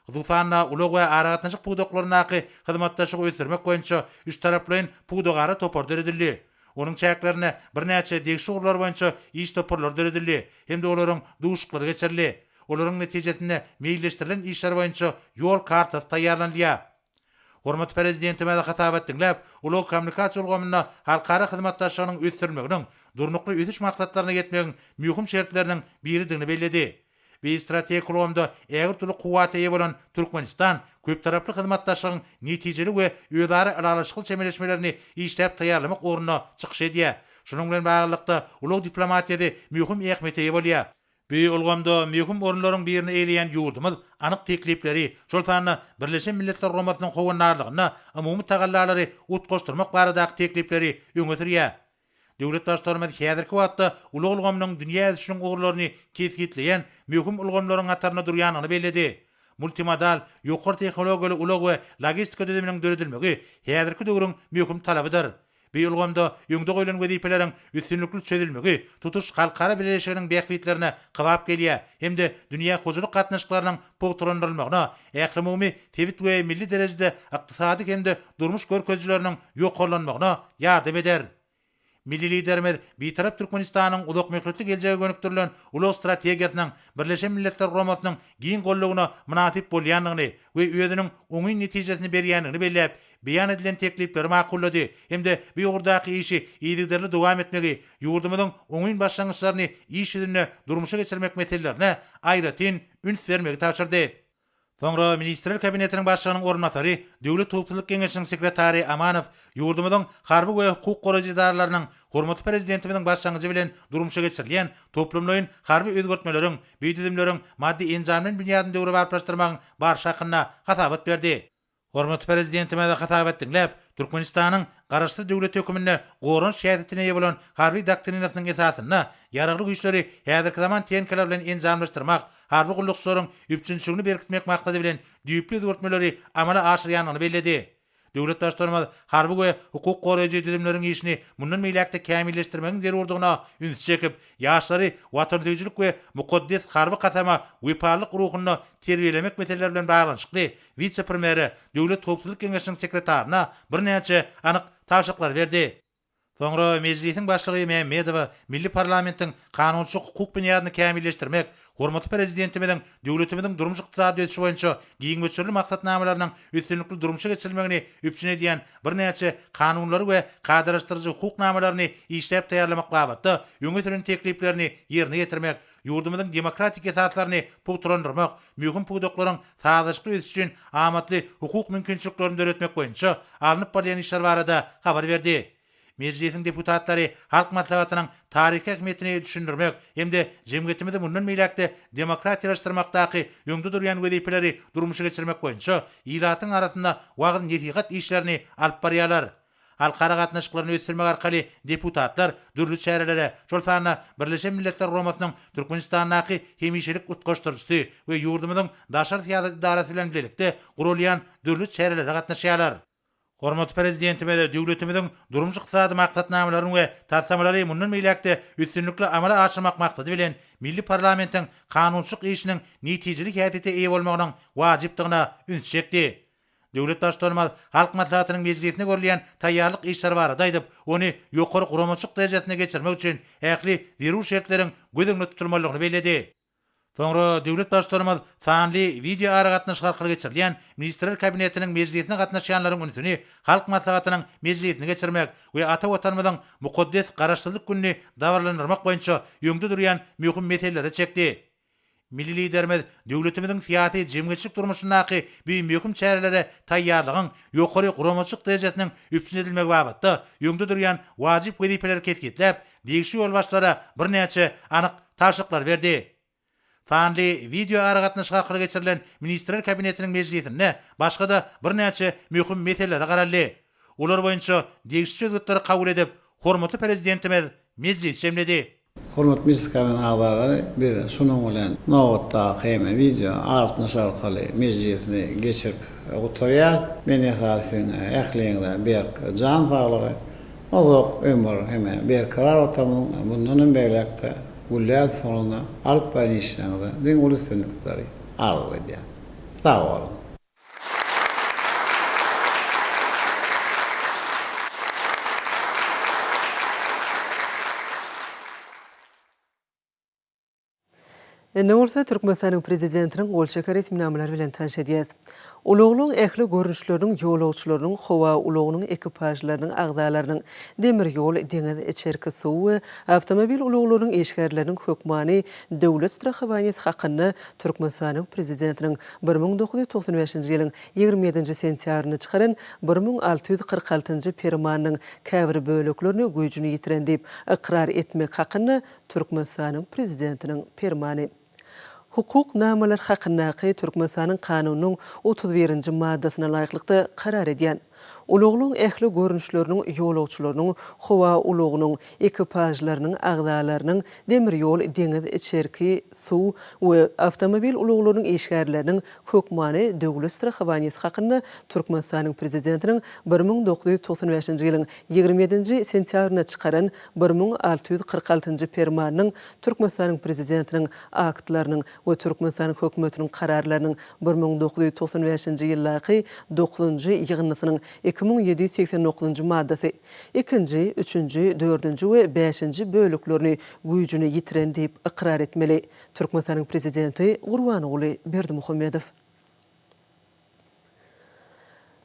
Hususan-da, ulag we aragatnaşyk pudaklaryndaky hyzmatdaşlygy ösdürmek boýunça üçtaraplaýyn pudagara topar döredildi. Onuň çäklerinde birnäçe degişli ugurlar boýunça iş toparlary döredildi hem-de olaryň duşuşyklary geçirildi. Olaryň netijesinde meýilleşdirilen işler boýunça ýol kartasy taýýarlanylýar. Hormatly Prezidentimiz hasabat diňläp, ulag-kommunikasiýa ulgamynda halkara hyzmatdaşlygynyň ösdürilmeginiň Durnukly ösüş maksatlaryna ýetmegiň möhüm şertleriniň biridigini belledi. Bu strategik ulgamda ägirt uly kuwwata eýe bolan Türkmenistan köptaraply hyzmatdaşlygyň netijeli we özara ylalaşykly çemeleşmelerini işläp taýýarlamak ugrunda çykyş edýär. Şunuň bilen baglylykda, ulag diplomatiýasy möhüm ähmiýete eýe bolýar. Bu ulgamda möhüm orunlaryň birini eýeleýän ýurdumyz anyk teklipleri, şol sanda Birleşen Milletler Guramasynyň howandarlygynda umumy tagallalary utgaşdyrmak baradaky teklipleri öňe sürýär. Döwlet Baştutanymyz häzirki wagtda ulag ulgamynyň dünýä ösüşiniň ugurlaryny kesgitleýän möhüm ulgamlaryň hatarynda durýandygyny belledi. Multimodal, ýokary tehnologiýaly ulag we logistika düzüminiň döredilmegi häzirki döwrüň möhüm talabydyr. Bu ulgamda öňde goýlan wezipeleriň üstünlikli çözülmegi tutuş halkara bileleşiginiň bähbitlerine kybap gelýär hem-de dünýä hojalyk gatnaşyklarynyň pugtalandyrylmagyna, ählumumy sebit we milli derejede ykdysady hem-de durmuş görkezijileriniň ýokarlanmagyna ýardam eder. Milli Liderimiz Bitarap Türkmenistanyň uzakmöhletli geljege gönükdirilen ulag strategiýasynyň Birleşen Milletler Guramasynyň giň goldawyna mynasyp bolýandygyny we özüniň oňyn netijesini berýändigini belläp, beýan edilen teklipleri makullady hem-de bu ugurdaky işi yzygiderli dowam etmegi, ýurdumyzyň oňyn başlangyçlaryny iş ýüzünde durmuşa geçirmek meselelerine aýratyn üns bermegi tabşyrdy. Soňra Ministrler Kabinetiniň Başlygynyň orunbasary, Döwlet howpsuzlyk geňeşiniň sekretary Amanow ýurdumyzyň harby we hukuk goraýjy edaralarynyň hormatly Prezidentimiziň başlangyjy bilen durmuşa geçirilýän toplumlaýyn harby özgertmeleriň, bu düzümleriň maddy-enjamlaýyn binýadyny döwrebaplaşdyrmagyň barşy hakynda hasabat berdi. Hormatly Prezidentimiz hasabat diňläp, Türkmenistanyň Garaşsyz döwlet hökmünde goranyş häsiýetine eýe bolan Harby doktrinasynyň esasynda Ýaragly Güýçleri häzirki zaman tehnikalar bilen enjamlaşdyrmak, harby gullukçylaryň üpjünçiligini berkitmek maksady bilen düýpli özgertmeleri amala aşyrýandygyny belledi. Döwlet Baştutanymyz harby we hukuk goraýjy düzümleriň işini mundan beýläk-de kämilleşdirmegiň zerurdygyna ünsi çekip, ýaşlary watansöýüjilik we mukaddes harby kasama wepalylyk ruhunda terbiýelemek meseleleri bilen baglanyşykly wise-premýere, Döwlet howpsuzlyk geňeşiniň sekretaryna birnäçe anyk tabşyryklary berdi. Soňra Mejlisiň Başlygy Mämmedowa milli parlamentiň kanunçylyk-hukuk binýadyny kämilleşdirmek, hormatly Prezidentimiziň döwletimiziň durmuş-ykdysady ösüşi boýunça giň möçberli maksatnamalarynyň üstünlikli durmuşa geçirilmegini üpjün edýän birnäçe kanunlary we kadalaşdyryjy hukuk namalaryny işläp taýýarlamak babatda öňe süren tekliplerini ýerine ýetirmek, ýurdumyzyň demokratik esaslaryny pugtalandyrmak, möhüm pudaklaryň sazlaşykly ösüşi üçin amatly hukuk mümkinçiliklerini döretmek boýunça alnyp barylýan işler barada habar berdi. Mejlisiň deputatlary Halk Maslahatynyň taryhy ähmiýetini düşündirmek hem-de jemgyýetimizi mundan beýläk-de demokratiýalaşdyrmakdaky öňde durýan wezipeleri durmuşa geçirmek boýunça ilatyň arasynda wagyz-nesihat işlerini alyp barýarlar. Halkara gatnaşyklaryny ösdürmek arkaly deputatlar dürli çärelere, şol sanda Birleşen Milletler Guramasynyň Türkmenistandaky hemişelik utgaşdyryjysy we ýurdumyzyň daşary syýasat edarasy bilen bilelikde guralýan dürli çärelere gatnaşýarlar. Hormatly Prezidentimiz döwletimiziň durmuş-ykdysady maksatnamalaryny we taslamalary mundan beýläk-de üstünlikli amala aşyrmak maksady bilen, milli parlamentiň kanunçylyk işiniň netijeli häsiýete eýe bolmagynyň wajypdygyna ünsi çekdi. Döwlet Baştutanymyz Halk Maslahatynyň mejlisine görülýän taýýarlyk işleri barada aýdyp, ony ýokary guramaçylyk derejesinde geçirmek üçin ähli zerur şertleriň göz öňünde tutulmalydygyny belledi. Soňra döwlet Baştutanymyz sanly wideoaragatnaşyk arkaly geçirilýän Ministrler Kabinetiniň mejlisine gatnaşýanlaryň ünsüni Halk Maslahatynyň mejlisini geçirmek we ata Watanymyzyň mukaddes Garaşsyzlyk gününi dabaralandyrmak boýunça öňde durýan möhüm meselelere çekdi. Milli Liderimiz döwletimiziň syýasy-jemgyýetçilik durmuşyndaky bu möhüm çärelere taýýarlygyň ýokary guramaçylyk derejesiniň üpjün edilmegi babatda öňde durýan wajyp wezipeleri kesgitläp, degişli ýolbaşçylara birnäçe anyk tabşyryklary berdi. Sanly wideoaragatnaşyk arkaly geçirilen Ministrler Kabinetiniň mejlisinde başga-da birnäçe möhüm meselelere garaldy. Olar boýunça degişli çözgütleri kabul edip, hormatly Prezidentimiz mejlisi jemledi. Hormatly Mejlis-Kabinetiň agzalary, biz şunuň bilen nobatdaky hem wideo aragatnaşyk arkaly mejlisini geçirip gutarýarys. Men esasy siziň ähliňize berk jan saglygy, uzak ömür hem berkarar Watanymyzyň mundan hem beýläk-de gülläp ösmeginde alyp barýan işleriňizde diňe uly üstünlikleri arzuw edýän. Sag boluň! Indi bolsa Türkmenistanyň Prezidentiniň gol çeken resminamalary bilen tanyş edýäs. Ulaglaryň ähli görnüşleriniň ýolagçylarynyň, howa ulagynyň ekipažlarynyň agzalarynyň, demir ýol, deňiz, içerki suw we awtomobil ulaglarynyň işgärleriniň hökmany döwlet strahowaniýasy hakynda Türkmenistanyň Prezidentiniň 1995-nji ýylyň 27-nji sentýabrynda çykaran 1646-njy Permanynyň käbir böleklerini güýjüni ýitiren diýip ykrar etmek hakynda Türkmenistanyň Prezidentiniň Permany. Hukuk namalary hakyndaky Türkmenistanyň Kanunynyň 31-nji maddasyna laýyklykda karar edýän. Ulaglaryň ähli görnüşleriniň ýolagçylarynyň, howa ulagynyň ekipažlarynyň agzalarynyň, demir ýol, deňiz, içerki suw we awtomobil ulaglarynyň işgärleriniň hökmany döwlet strahowaniýasy hakynda Türkmenistanyň Prezidentiniň 1995-nji ýylyň 27-nji sentýabrynda çykaran 1646-njy Permanynyň, Türkmenistanyň Prezidentiniň Aktlarynyň we Türkmenistanyň Hökümetiniň Kararlarynyň 1995-nji ýyldaky dokuzynjy ýygyndysynyň 2789-njy maddasy, ikinji, üçünji, dördünji we bäşinji böleklerini güýjüni ýitiren diýip ykrar etmeli. Türkmenistanyň Prezidenti Gurbanguly Berdimuhamedow.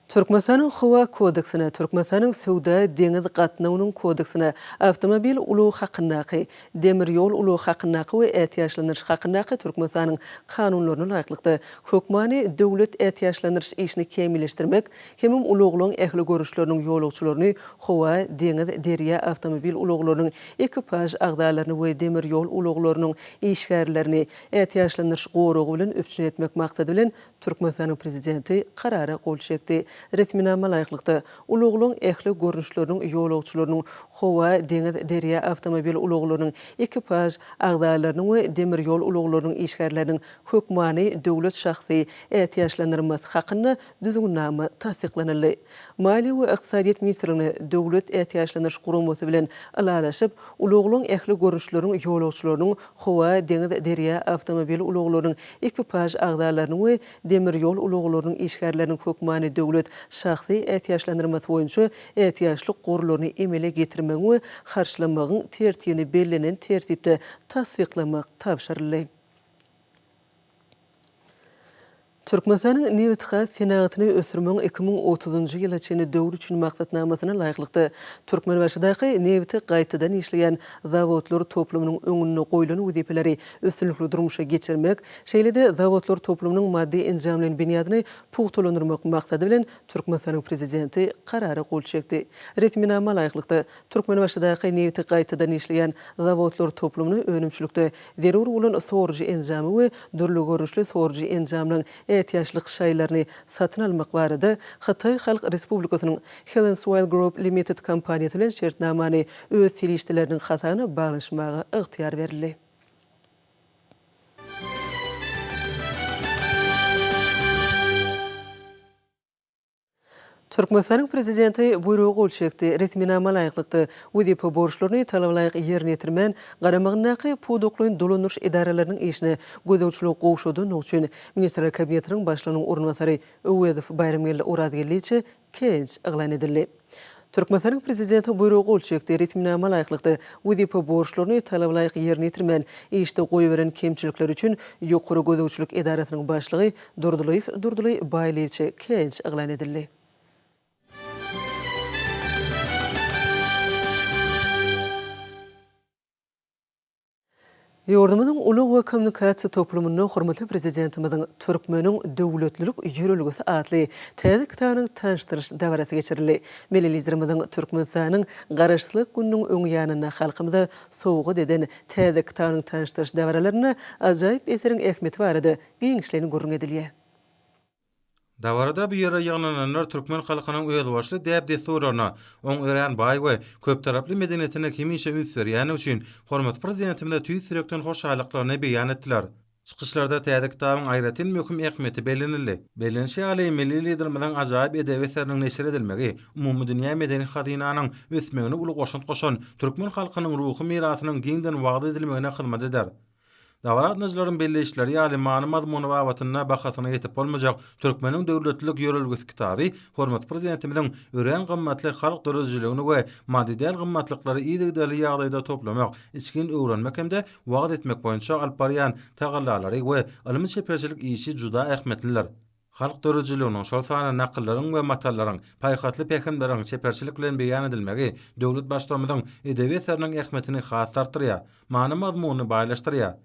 Türkmenistanyň Howa kodeksine, Türkmenistanyň Söwda deňiz gatnawynyň kodeksine, Awtomobil ulagy hakyndaky, Demir ýol ulagy hakyndaky we Ätiýaçlandyryş hakyndaky Türkmenistanyň Kanunlaryna laýyklykda, hökmany döwlet ätiýaçlandyryş işini kämilleşdirmek hemem ulaglaryň ähli görnüşleriniň ýolagçylaryny howa, deňiz, derýa awtomobil ulaglarynyň ekipaž agzalaryny we demir ýol ulaglarynyň işgärlerini ätiýaçlandyryş goragy bilen üpjün etmek maksady bilen Türkmenistanyň Prezidenti Karara gol çekdi. Resminama laýyklykda, ulaglaryň ähli görnüşleriniň ýolagçylarynyň, howa, deňiz, derýa awtomobil ulaglarynyň ekipaž agzalarynyň we demir ýol ulaglarynyň işgärleriniň hökmany döwlet şahsy ätiýaçlandyrmasy hakynda Düzgünnama tassyklanyldy. Maliýe we ykdysadyýet ministrligine Döwlet ätiýaçlandyryş guramasy bilen ylalaşyp, ulaglaryň ähli görnüşleriniň ýolagçylarynyň, howa, deňiz, derýa, awtomobil ulaglarynyň ekipaž agzalarynyň we demir ýol ulaglarynyň işgärleriniň hökmany döwlet şahsy ätiýaçlandyrmasy boýunça ätiýaçlyk gorlaryny emele getirmegiň we harçlamagyň tertibini bellenen tertipde tassyklamak tabşyryldy. Türkmenistanyň nebitgaz senagatyny ösdürmegiň 2030-njy ýyla çenli döwür üçin maksatnamasyna laýyklykda, Türkmenbaşydaky nebiti gaýtadan işleýän zawodlar toplumynyň öňünde goýlan wezipeleri üstünlikli durmuşa geçirmek, şeýle-de zawodlar toplumynyň maddy-enjamlaýyn binýadyny pugtalandyrmak maksady bilen Türkmenistanyň Prezidenti Karara gol çekdi. Resminama laýyklykda, Türkmenbaşydaky nebiti gaýtadan işleýän zawodlar toplumyna önümçilikde zerur bolan sorujy enjamy we dürli görnüşli sorujy enjamlaryň ätiýaçlyk şaýlaryny satyn almak barada Hytaý Halk Respublikasynyň Helenswile Group Limited kompaniýasy bilen şertnamany öz serişdeleriniň hasabyna baglanyşmaga ygtyýar berildi. Türkmenistanyň Prezidenti Buýruga gol çekdi. Resminama laýyklykda, wezipe borçlaryny talabalaýyk ýerine ýetirmän, garamagyndaky pudaklaýyn dolandyryş edaralarynyň işine gözegçiligi gowşadandygy üçin Ministrler Kabinetiniň Başlygynyň orunbasary Öwezow Baýramgeldi Orazgeldiýewiçe käýinç yglan edildi. Türkmenistanyň Prezidenti Buýruga gol çekdi. Resminama laýyklykda, wezipe borçlaryny talabalaýyk ýerine ýetirmän, işde goýberen kemçilikleri üçin Ýokary gözegçilik edarasynyň başlygy Durdylyýew Durdyly Baýlyýewiçe käýinç yglan edildi. Ýurdumyzyň ulag we kommunikasiýa toplumynda hormatly Prezidentimiziň Türkmeniň döwletlilik ýörelgesi atly täze kitabynyň tanyşdyryş dabarasy geçirildi. Milli Liderimiziň Türkmenistanyň Garaşsyzlyk gününiň öň ýanynda halkymyza sowgat eden täze kitabynyň tanyşdyryş dabaralarynda ajaýyp eseriň ähmiýeti barada giňişleýin gürrüň edilýär. Dabarada bu ýere ýygnananlar türkmen halkynyň özboluşly däp-dessurlaryna, oň örän baý we köptaraply medeniýetine hemişe üns berýändigi üçin hormatly Prezidentimize tüýs ýürekden hoşallyklaryny beýan etdiler. Çykyşlarda täze kitabyň aýratyn möhüm ähmiýeti bellenildi. Bellenişi ýaly, milli Liderimiziň ajaýyp edebi eseriniň neşir edilmegi umumydünýä medeni hazynanyň ösmegine uly goşant goşan türkmen halkynyň ruhy mirasynyň giňden wagyz edilmegine hyzmat eder. Dabara gatnaşyjylaryň belleýişleri ýaly, many-mazmuny babatynda bahasyna ýetip bolmajak Türkmeniň döwletlilik ýörelgesi kitaby hormatly Prezidentimiziň örän gymmatly halk döredijiligini we maddy däl gymmatlyklary yzygiderli ýagdaýda toplamak, içgin öwrenmek hem-de wagyz etmek boýunça alyp barýan tagallalary we ylmy-çeperçilik işi juda ähmiýetlidir. Halk döredijiliginiň, şol sanda nakyllaryň we matallaryň, paýhasly pähimleriň çeperçilik bilen beýan edilmegi döwlet Baştutanymyzyň edebi eseriniň ähmiýetini has-da artdyrýar, many-mazmunyny baýlaşdyrýar.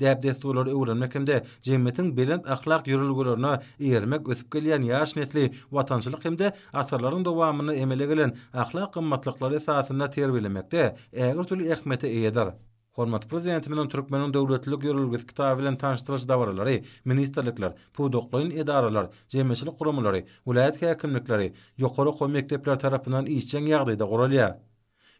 Däp-dessurlary öwrenmek hem-de jemgyýetiň belent ahlak ýörelgelerine eýermek ösüp gelýän ýaş nesli watançylyk hem-de asyrlaryň dowamynda emele gelen ahlak gymmatlyklary esasynda terbiýelemekde ägirt uly ähmiýete eýedir. Hormatly Prezidentimiziň Türkmeniň döwletlilik ýörelgesi kitaby bilen tanyşdyryş dabaralary ministrlikler, pudaklaýyn edaralar, jemgyýetçilik guramalary, welaýat häkimlikleri, ýokary okuw mekdepleri tarapyndan işjeň ýagdaýda guralýar.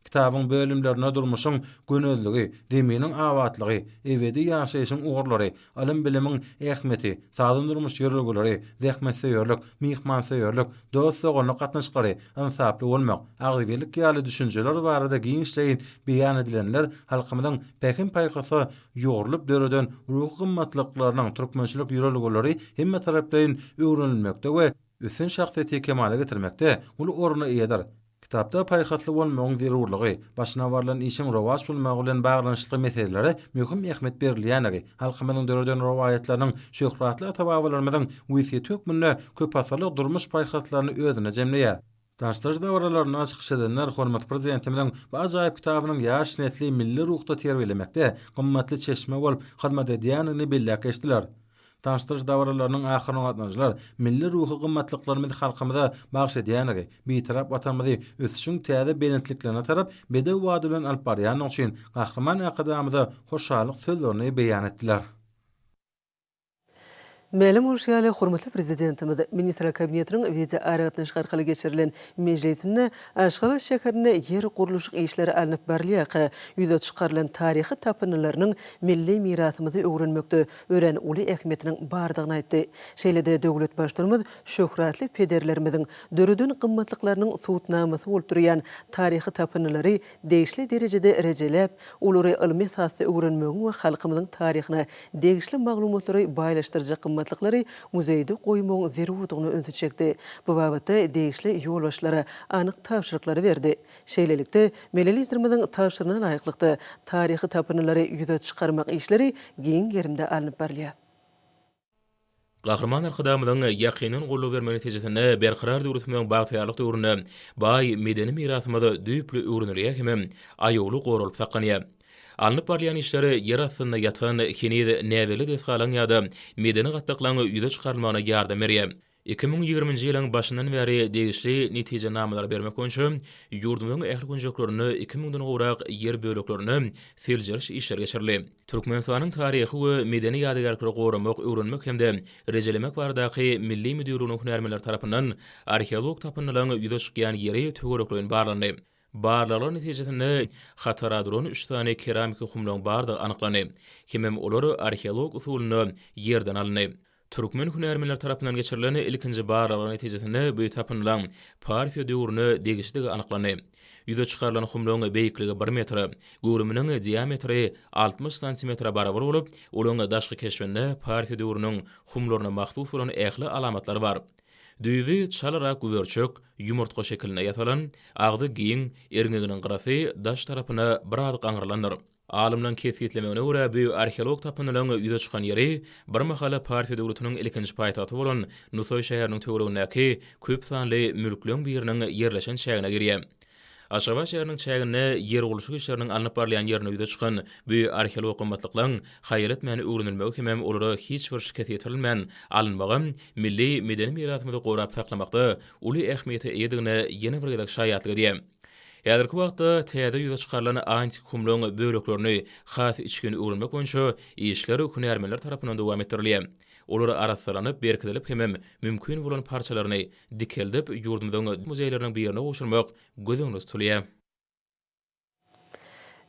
Kitabyň bölümlerinde durmuşyň gönezligi, zeminiň abatlygy, ebedi ýaşaýşyň ugurlary, ylym-bilimiň ähmiýeti, sagdyn durmuş ýörelgeleri, zähmetsöýerlik, myhmansöýerlik, dost-doganlyk gatnaşyklary, ynsaply bolmak, agzybirlik ýaly düşünjeler barada giňişleýin beýan edilenler halkymyzyň pähim-paýhasa ýugrulyp döreden ruhy gymmatlyklarynyň türkmençilik ýörelgeleri hemmetaraplaýyn öwrenilmekde we ösen şahsyýeti kemala getirmekde uly orna eýedir. Kitapda paýhasly bolmagyň zerurlygy, başyna barlan işiň rowaç bolmagy bilen baglanyşykly meselelere möhüm ähmiýet berilýändigi, halkymyzyň döreden rowaýatlarynyň şöhratly ata-babalarymyzyň wesýeti hökmünde köpasyrlyk durmuş paýhaslaryny özünde jemleýär. Tanyşdyryş dabaralarynda çykyş edenler hormatly Prezidentimiziň bu ajaýyp kitabynyň ýaş nesli milli ruhda terbiýelemekde gymmatly çeşme bolup hyzmat edýändigini belläp geçdiler. Tanyşdyryş dabaralarynyň ahyryna gatnaşyjylar milli ruhy gymmatlyklarymyzy halkymyza bagyş edýändigi, Bitarap Watanymyzy ösüşiň täze belentliklerine tarap bedew bady bilen alyp barýandygy üçin Gahryman Arkadagymyza hoşallyk sözlerini beýan etdiler. Mälim bolşy ýaly, hormatly Prezidentimiz Ministrler Kabinetiniň wideoaragatnaşyk arkaly geçirilen mejlisinde Aşgabat şäherinde ýer gurluşyk işleri alnyp barylýarka ýüze çykarylan taryhy tapyndylarynyň milli mirasymyzy öwrenmekde örän uly ähmiýetiniň bardygyny aýtdy. Şeýle-de döwlet Baştutanymyz şöhratly pederlerimiziň döreden gymmatlyklarynyň subutnamasy bolup durýan taryhy tapyndylary degişli derejede rejeläp, olary ylmy esasda öwrenmegiň we halkymyzyň taryhyna degişli maglumatlary baýlaşdyrjak gymmatlyklary muzeýde goýmagyň zerurdygyna ünsi çekdi. Bu babatda degişli ýolbaşçylara anyk tabşyryklary berdi. Şeýlelikde, Milli Liderimiziň tabşyrygyna laýyklykda, taryhy tapyndylary ýüze çykarmak işleri giň gerimde alnyp barylýar. Gahryman Arkadagymyzyň ýakyndan goldaw bermegi netijesinde Berkarar döwletimiziň bagtyýarlyk döwründe baý medeni mirasymyz düýpli öwrenilýär hemem aýawly goralyp saklanýar. Alnyp barylýan işler ýer astynda ýatan heniz näbelli desgalaryň ýa-da medeni gatlaklaryň ýüze çykarylmagyna ýardam berýär. 2020-nji ýylyň başyndan bäri degişli netijenamalary bermek boýunça ýurdumyzyň ähli künjeklerinde iki müňden gowrak ýer böleklerinde seljeriş işleri geçirildi. Türkmenistanyň Taryhy we medeni ýadygärlikleri goramak, öwrenmek hem-de rejelemek baradaky milli müdirliginiň hünärmenleri tarapyndan arheologik tapyndylaryň ýüze çykýan ýeri töwerekleýin barlandy. Barlaglar netijesinde hatara duran üç sany keramiki humlaryň bardygy anyklandy. Hemem olar arheologik usulynda ýerden alyndy. Türkmen hünärmenleri tarapyndan geçirilen ilkinji barlaglar netijesinde bu tapyndylaryň Parfiýa döwrüne degişlidigi anyklandy. Ýüze çykarylan humlaryň beýikligi bir metre, göwrüminiň diametri 60 santimetre barabar bolup, olaryň daşky keşbinde Parfiýa döwrüniň humlaryna mahsus bolan ähli alamatlar bar. Düýbi çalarak güberçek, ýumurtga şekilinde ýasalan, agzy giň, erňeginiň gyrasy daş tarapyna biraz gaňrylandyr. Alymlaryň kesgitlemegine görä, bu arheologik tapyndylaryň ýüze çykan ýeri birmahal Parfiýa döwletiniň ilkinji paýtagty bolan Nusaý şäheriniň töweregindäki köp sanly mülkleň biriniň ýerleşen çägine girýär. Aşgabat şäheriniň çäginde ýergurluşyk işleriniň alnyp barylýan ýerinde ýüze çykan bu arheologik gymmatlyklaryň haýal etmän öwrenilmegi hemem olara hiç bir şikes ýetirilmän alynmagy milli medeni mirasymyzy gorap saklamakda uly ähmiýete eýedigine ýene bir gezek şaýatlyk edýär. Häzirki wagtda täze ýüze çykarylan antik humlaryň böleklerini has içgin öwrenmek boýunça işler hünärmenler tarapyndan dowam etdirilýär. Olar arassalanyp, berkidilip hemem mümkin bolan parçalaryny dikeldip, ýurdumyzyň muzeýleriniň birine gowşurmak göz öňünde tutulýar.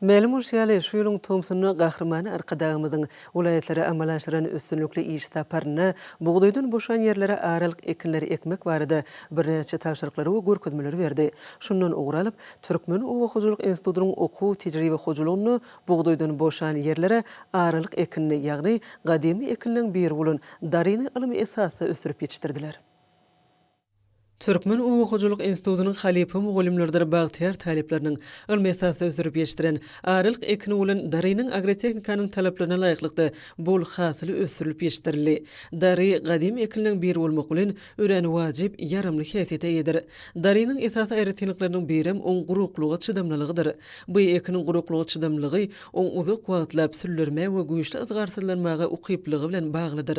Mälim bolşy ýaly, şu ýylyň tomsunda Gahryman Arkadagymyzyň welaýatlara amala aşyran üstünlikli iş saparynda bugdaýdan boşan ýerlere aralyk ekinleri ekmek barada birnäçe tabşyryklary we görkezmeleri berdi. Şundan ugur alyp, Türkmen oba hojalyk institutynyň okuw-tejribe hojalygynda bugdaýdan boşan ýerlere aralyk ekinini, ýagny gadymy ekinleň biri bolan daryny ylmy esasda ösdürip ýetişdirdiler. Türkmen oba hojalyk institutynyň halypa mugallymlarydyr bagtyýar talyplarynyň ylmy esasda ösdürip ýetişdiren aralyk ekini bolan darynyň agrotehnikanyň talaplaryna laýyklykda bol hasyly ösdürilip ýetişdirildi. Dary gadymy ekinleň biri bolmak bilen, örän wajyp, ýaramly häsiýete eýedir. Darynyň esasy aýratynlyklarynyň birem oň guruklyga çydamlylygydyr. Bu ekiniň guruklyga çydamlylygy oň uzak wagtlap süllermä we güýçli yzgarsyzlanmaga ukyplylygy bilen baglydyr.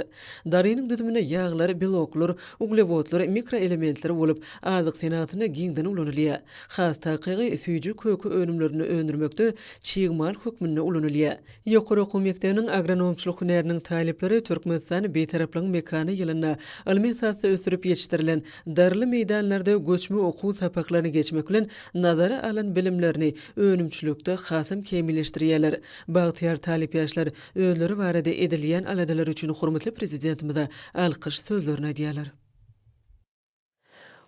Darynyň düzüminde ýaglar, beloklar, uglewodlar, mikroelementler bolup, azyk senagatynda giňden ulanylýar. Has takygy, süýji-köke önümlerini öndürmekde çig mal hökmünde ulanylýar. Ýokary okuw mekdebiniň agronomçylyk hünäriniň talyplary Türkmenistan Bitaraplygyň mekany ýylynda ylmy esasda ösdürip ýetişdirilen daryly meýdanlarda göçme okuw sapaklaryny geçmek bilen, nazara alan bilimlerini önümçilikde hasam kämilleşdirýärler. Bagtyýar talyp ýaşlar Özleri barada edilýän aladalar üçin hormatly Prezidentimize alkyş sözlerini aýdýarlar.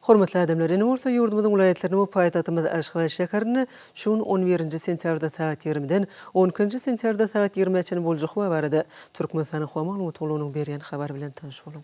Hormatly adamlar, indi bolsa ýurdumyzyň welaýatlarynda we paýtagtymyz Aşgabat şäherinde şu gün on birinji sentýabrda sagat ýigrimiden on ikinji sentýabrda sagat ýigrimä çenli boljak howa barada Türkmenistanyň Howa maglumat gullugynyň berýän habary bilen tanyş boluň.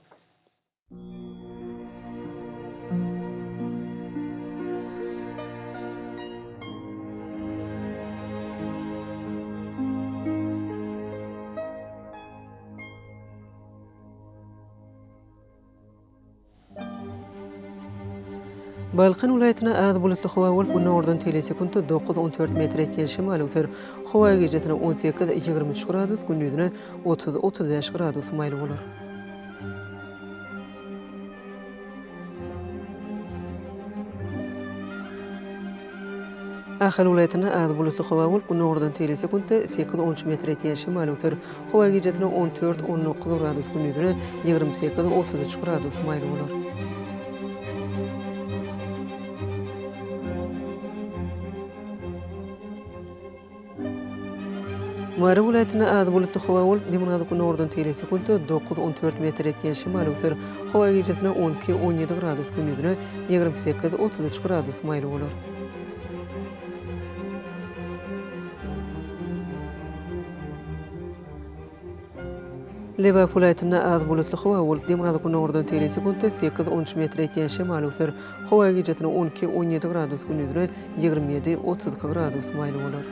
Balkan welaýatynda az bulutly howa bolup, günordan telesekuntda dokuz, on dört metr etýän şemal öwser. Howa gijesine 18, 23 gradus, gündizine 30, 35 gradus maýyl bolar. Ahal welaýatynda az bulutly howa bolup, günordan teýle sekuntda sekiz, on üç metr ýetýän şemal öwser. Howa gijesine 14, 19 gradus, gündizine 28, 33 gradus maýyl bolar. Mary welaýatynda az bulutly howa bolup, demirgazyk-günordan teýle sekuntda dokuz, on dört metr ýetýän şemal öwser. Howa gijesine 12, 17 gradus, gündizine 28, 33 gradus maýyl bolar. Lebap welaýatynda az bulutly howa bolup, demirgazyk-günordan teýle sekuntda sekiz, on üç metr ýetýän şemal öwser. Howa gijesine 12, 17 gradus, gündizine 27, 32 gradus maýyl bolar.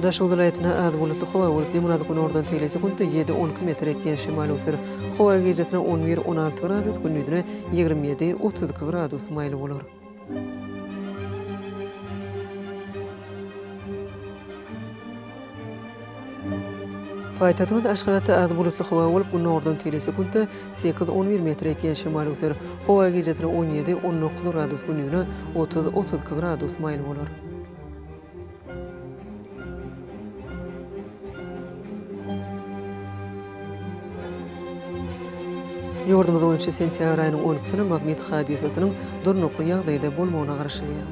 Daşoguz welaýatynda az bulutly howa bolup, demirgazyk-günordan teýle sekuntda ýedi, 12 metr ýetýän şemal öwser. Howa gijesine 11, 16 gradus, gündizine 27, 32 gradus maýyl bolar. Paýtagtymyz Aşgabatda az bulutly howa bolup, günordan teýle sekuntda sekiz, on bir metr ýetýän şemal öwser. Howa gijesine 17, 19 gradus, gündizine 30, 32 gradus maýyl bolar. Ýurdumyz boýunça sentýabr aýynyň on ikisine magnit hadysasynyň durnukly ýagdaýda bolmagyna garaşylýar.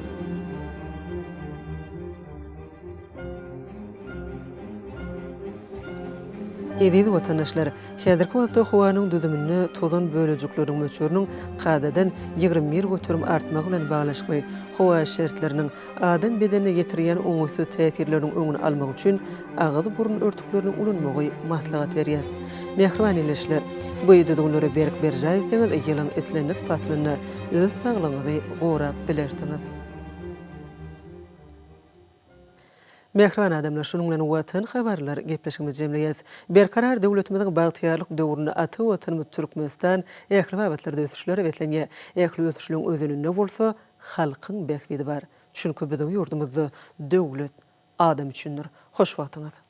Eziz watandaşlar! Häzirki wagtda howanyň düzüminde tozan bölejikleriniň möçberiniň kadadan 21% artmagy bilen baglanyşykly howa şertleriniň adam bedenine ýetirýän oňaýsyz täsirleriniň öňüni almak üçin agyz-burun örtüklerini ulanmagy maslahat berýäs. Mähriban ildeşler! Bu düzgünleri berk berjaý etseňiz, ýylyň islendik paslynda öz saglygyňyzy gorap bilersiňiz. Mähriban adamlar, şunuň bilen Watan habarlar gepleşigimizi jemleýäs. Berkarar döwletimiziň bagtyýarlyk döwründe ata Watanymyz Türkmenistan ähli babatlarda ösüşlere beslenýär. Ähli ösüşleň özeninde bolsa halkyň bähbidi bar. Çünki biziň ýurdumyzda döwlet adam üçindir. Hoş wagtyňyz!